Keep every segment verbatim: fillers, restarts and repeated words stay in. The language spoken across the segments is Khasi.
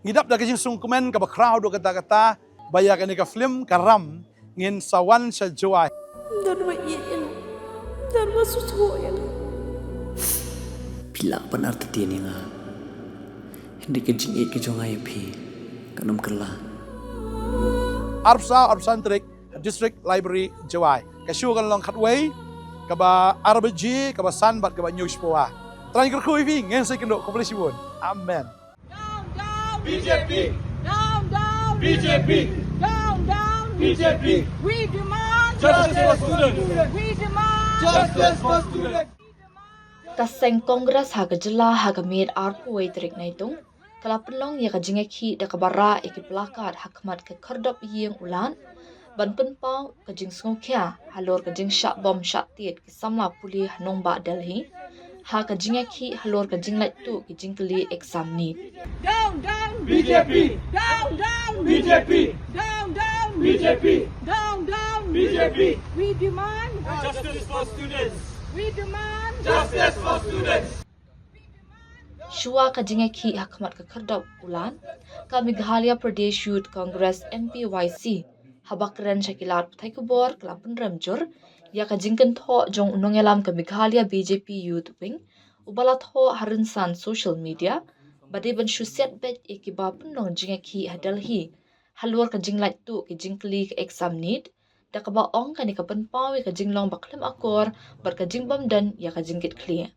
Ngi dap da ka jingsngewkmen kaba khraw haduh katta katta ba ïa kane ka film Ka Ram ngin sa wan sha Jowai. Don ba ïeit ïa nga. Don ba sngewsih ïa nga. Phi lah ban artatien ïa nga. Hynrei ka jingïeit ka jong nga ïa phi kan ym kylla. Arphew saw arphew san tarik ha District Library Jowai. Ka show kan long khatwei, kaba ar baje, kaba san bad kaba hynñiew shiphew. Trai kyrkhu ïa phi, ngin sa ïakynduh, khublei shibun. Amen. Down, down, B J P. Down, down, B J P. Down, down, B J P. We demand justice for students. We demand justice for students. Ka seng Congress ha ka jylla ha ka miet arphew wei tarik Naitung ka la pynlong ïa ka jingïakhih da kaba rah ïa ki plakat ha khmat ka khyrdop ïing u Lat ban pynpaw ka jingsngewkhia halor ka jingshah bom shah tied ki samla pule ha nongbah Delhi, ha ka jingïakhih halor ka jinglait tuh ki jingkylli exam NEET. Down, down, B J P! Down, down, B J P! Down, down, B J P! Down, down, B J P! We demand justice for students. We demand justice for students. Shuwa ka jingïakhih ha khmat ka khyrdop u Lat, ka Meghalaya Pradesh Youth Congress, M P Y C, haba kren sha ki lad pathai khubor ka la pynrem jur ïa ka jingkynthoh jong u nongïalam ka Meghalaya B J P Youth Wing, uba la thoh ha rynsan social media ba dei ban shu siat beit ïa kiba pynlong jingïakhih ha Delhi halor ka jinglait tuh ki jingkylli ka exam NEET, da kaba ong kane ka pynpaw ïa ka jinglong ba khlem akor bad ka jingbymdon ïa ka jingkitkhlieh.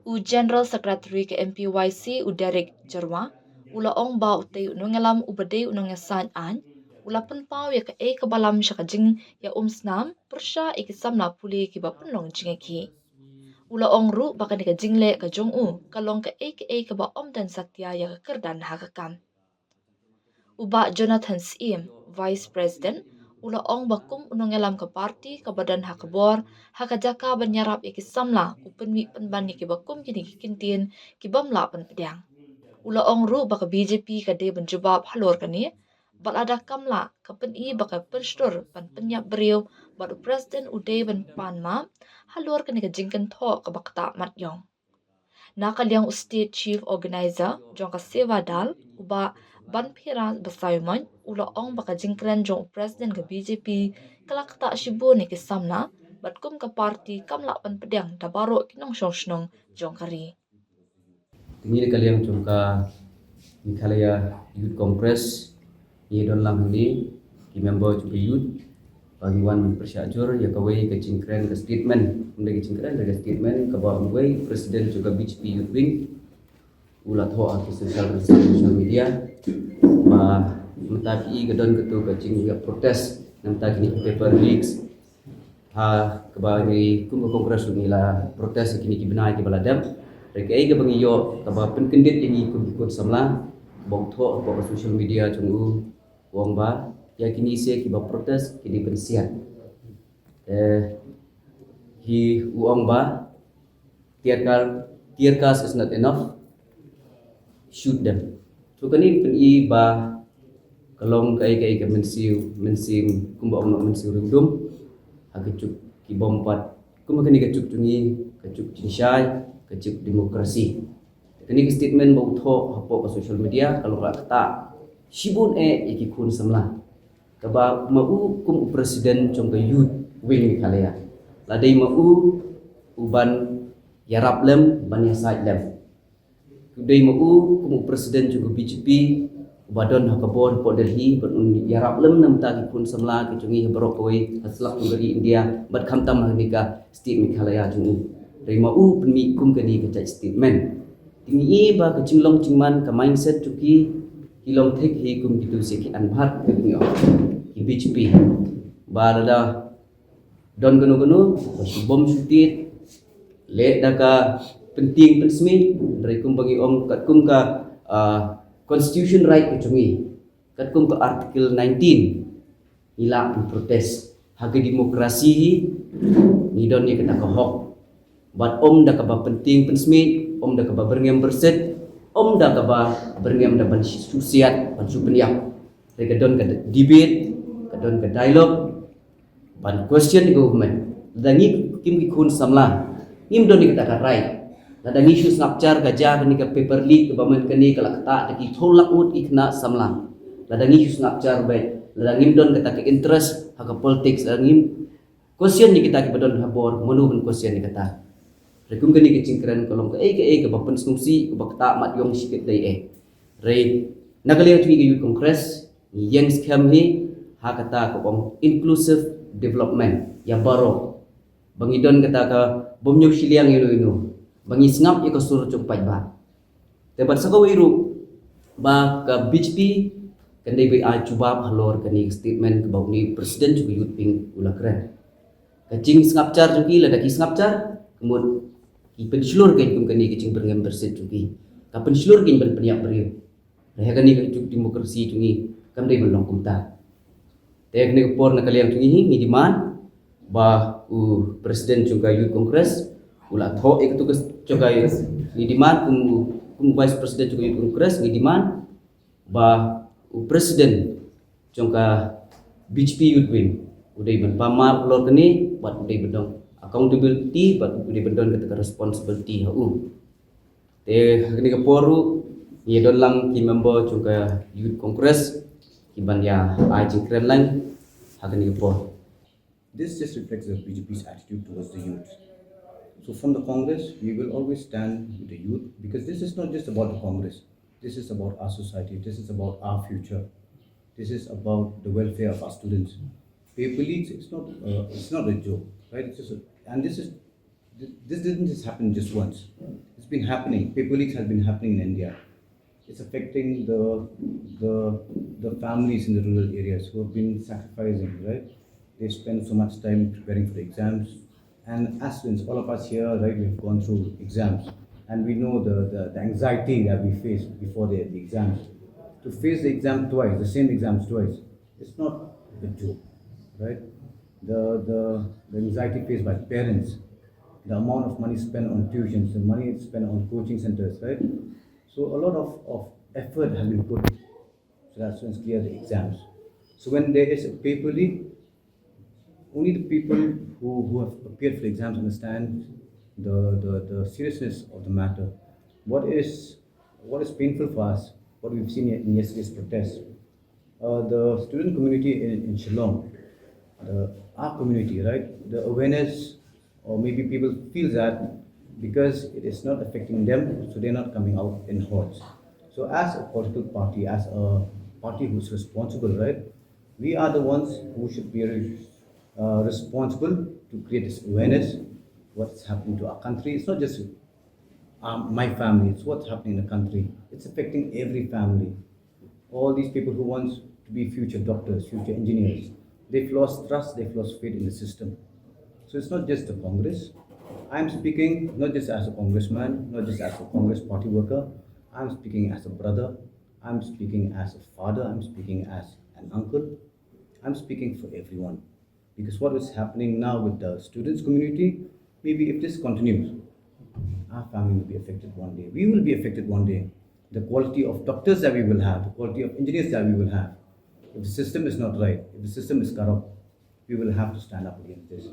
U General Secretary ka M P Y C, u Derek Jyrwa, u la ong ba utei u nongïalam uba dei u nongïasaid aiñ u la pynpaw ïa kaei kaba lam sha ka jingïaumsnam pyrshah ïa ki samla pule kiba pynlong jingïakhih. U la ong ruh ba kane ka jingleh ka jong u ka long kaei kaei kaba ym don satia ïa ka kyrdan ha ka kam. U Bah Jonathan Syiem, Vice President, u la ong ba kum u nongïalam ka party kaba don ha ka bor, ha ka jaka ban ïarap ïa ki samla, u pynmih pynban ïa kiba kum kine ki kyntien ki bym lah ban pdiang. U la ong ruh ba ka B J P ka dei ban jubab halor kane, bad lada kam lah, ka pyni ba ka pynshlur ban pynïap briew, bad u President u dei ban pan map halor kane ka jingkynthoh kaba ktah mat ïong. Na ka liang u State Chief Organizer jong ka Seva Dal, u Bah Banphira Basaiawmoit, u la ong ba ka jingkren jong u President ka B J P ka la ktah shibun ïa ki samla, bad kum ka party kam lah ban pdiang da baroh ki nongshong shnong jong ka ri. Te ngi na ka liang jong ka Meghalaya Youth Congress, ngi don lang hangne ki member jong ka youth ba ngi wan pyrshah jur ïa kawei ka jingkren, ka statement, ym dei ka jingkren, ka statement kaba uwei u president jong ka B J P Youth Wing u la thoh ha ki social, social media, ba mynta phi i ka don kato ka jingïa protest na bynta kine ki paper leaks. Ha kaba ngi kum ka Congress ngi la protest kine ki bnai kiba la dep. Hynrei kaei kaba ngi ïoh kaba pynkyndit ïa ngi kum ki khun samla, ba u thoh hapoh ka social media jong u, u ong ba ïa kine se kiba protest ki dei ban siat. Eh, hi u ong ba tear gas, tear gas is not enough, shoot them. So kane ka pyni ba ka long kaei kaei ka mynsiem, mynsiem kumba ong noh, mynsiem riewdum ha ka juk ki bym pat, kumba kane ka juk jong ngi ka juk jingshai, ka juk demokrasi. Kane ka statement ba u thoh hapoh ka social media ka long ka ktah shibun eh ïa ki khun samla. Kaba ma u kum u president jong ka Youth Wing Meghalaya, la dei ma u u ban ïarap lem, ban ïasaid lem. Ka dei ma u kum u president jong ka B J P uba don ha ka bor hapoh Delhi, ban un ïarap lem na bynta ki khun samla ki jong ngi ha baroh kawei ha slap jong ka ri India, bad khamtam ha kane ka state Meghalaya jong u. Dei ma u pynmih kum kane ka jait statement. Te ngi i ba ka jinglong jingman, ka mindset jong ki, ki long thik hi kum kito se ki anbhar, ki ngi ong, ki B J P. Ba lada don kano kano ba shu bom shu tied, leh da ka pyntieng pynsmit, hynrei kumba ngi ong katkum ka, ah, constitution right ka jong ngi, katkum ka Article nineteen, ngi lah ban protest. Ha ka demokrasi hi ngi don ïa kata ka hok. Bad ym da kaba pyntieng pynsmit, ym da kaba byrngem byrsit, ym da kaba byrngem da ban shu siat, ban shu pynïap. Te ka don ka debate, ka don ka dialogue, ban question ïa ka government. Lada ngi kim ki khun samla, ngim don ïa kata ka right Lada ngi shu sngap jar ka jia kane ka paper leak kaba mynta kane ka la ktah da ki phew lak ngut ki khynnah samla. Lada ngi shu sngap jar beit, lada ngim don kata ka interest ha ka politics, lada ngim question ïa kita kiba don ha bor, mano ban question ïa kata. Hynrei kum kane ka jingkren ka long kaei kaei kaba pynsngewsih, kaba ktah mat ïong shikit dei eh. Hynrei na ka liang jong ngi ka Youth Congress, ngi ïeng skhem hi ha kata ka ong inclusive development ïa baroh. Ba ngi don kata ka bym ñiew shiliang ïano ïano, ba ngi sngap ïa ka sur jong paidbah. Te bad sa kawei ruh ba ka B J P kan dei ba ai jubab halor kane ka statement kaba une u president jong ka Youth Wing u la kren. Ka jingsngap jar jong ki, lada ki sngap jar, ka mut ki pynshlur kein kum kane ka jingbyrngem byrsiet jong ki. Ka pynshlur kein ban pynïap briew. Hynrei ha kane ka juk demokrasi jong ngi kam dei ban long kumta. Te ha kane ka por na ka liang jong ngi hi ngi demand ba u president jong ka Youth Congress u la thoh ïa katu ka jong ka, ngi demand kum, kum vice president jong ka Youth Congress ngi demand ba u president jong ka B J P Youth Wing u dei ban pynmap halor kane bad u dei ban don accountability bad u dei ban don kata ka responsibility ha u. Te ha kane ka por ruh ngi don lang ki member jong ka Youth Congress ki ban ïa ai jingkren lang ha kane ka por. This just reflects the B J P's attitude towards the youth. So from the Congress, we will always stand with the youth because this is not just about the Congress. This is about our society. This is about our future. This is about the welfare of our students. Paper leaks, it's not, uh, it's not a joke, right? It's just a, and this is, th- this didn't just happen just once. It's been happening. Paper leaks has been happening in India. It's affecting the, the, the families in the rural areas who have been sacrificing, right? They spend so much time preparing for the exams. And as students, all of us here, right, we've gone through exams. And we know the, the, the anxiety that we face before the, the exams. To face the exam twice, the same exams twice, it's not a joke, right? The, the, the anxiety faced by parents, the amount of money spent on tuitions, the money spent on coaching centers, right? So a lot of, of effort has been put so that students clear the exams. So when there is a paper leak, only the people who, who have appeared for the exams understand the, the, the seriousness of the matter. What is, what is painful for us, what we've seen in yesterday's protest, uh, the student community in, in Shillong, the, our community, right? The awareness, or maybe people feel that because it is not affecting them, so they're not coming out in hordes. So as a political party, as a party who's responsible, right? We are the ones who should be uh, responsible to create this awareness. What's happening to our country? It's not just um, my family. It's what's happening in the country. It's affecting every family. All these people who want to be future doctors, future engineers, they've lost trust, they've lost faith in the system. So it's not just the Congress. I'm speaking not just as a congressman, not just as a Congress party worker. I'm speaking as a brother. I'm speaking as a father. I'm speaking as an uncle. I'm speaking for everyone. Because what is happening now with the students community, maybe if this continues, our family will be affected one day. We will be affected one day. The quality of doctors that we will have, the quality of engineers that we will have, if the system is not right, if the system is corrupt, we will have to stand up against this.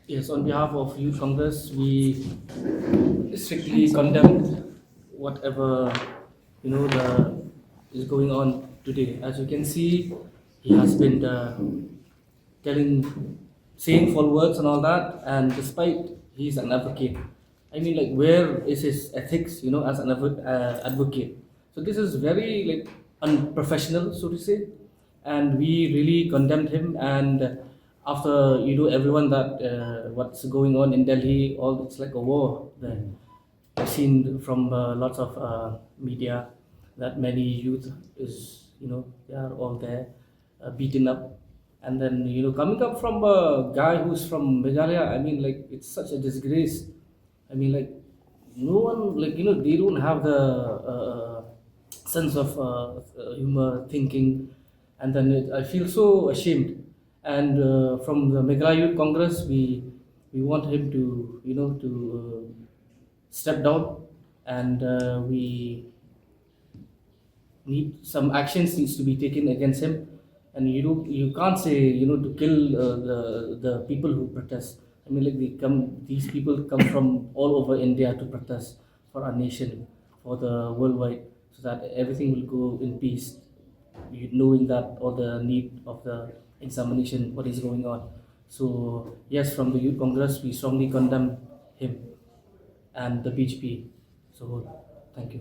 Yes, on behalf of Youth Congress, we strictly condemn whatever, you know, the is going on today. As you can see, he has been uh, telling, saying foul words and all that, and despite he's an advocate, I mean, like, where is his ethics, you know, as an advo- uh, advocate? So this is very, like, unprofessional, so to say, and we really condemned him. And after, you know, everyone that uh, what's going on in Delhi, all, it's like a war there. I've seen from uh, lots of uh, media that many youth is, you know, they are all there uh, beaten up. And then, you know, coming up from a guy who's from Meghalaya, I mean, like, it's such a disgrace. I mean, like, no one, like, you know, they don't have the uh, sense of uh, uh, humor, thinking. And then it, I feel so ashamed. And uh, from the Meghalaya Youth Congress, we we want him to, you know, to uh, step down, and uh, we need some actions needs to be taken against him. And you do, you can't say, you know, to kill uh, the the people who protest. I mean, like, they come, these people come from all over India to protest for our nation, for the worldwide, so that everything will go in peace, you- knowing that all the need of the examination, what is going on. So yes, from the Youth Congress, we strongly condemn him and the B J P. So thank you.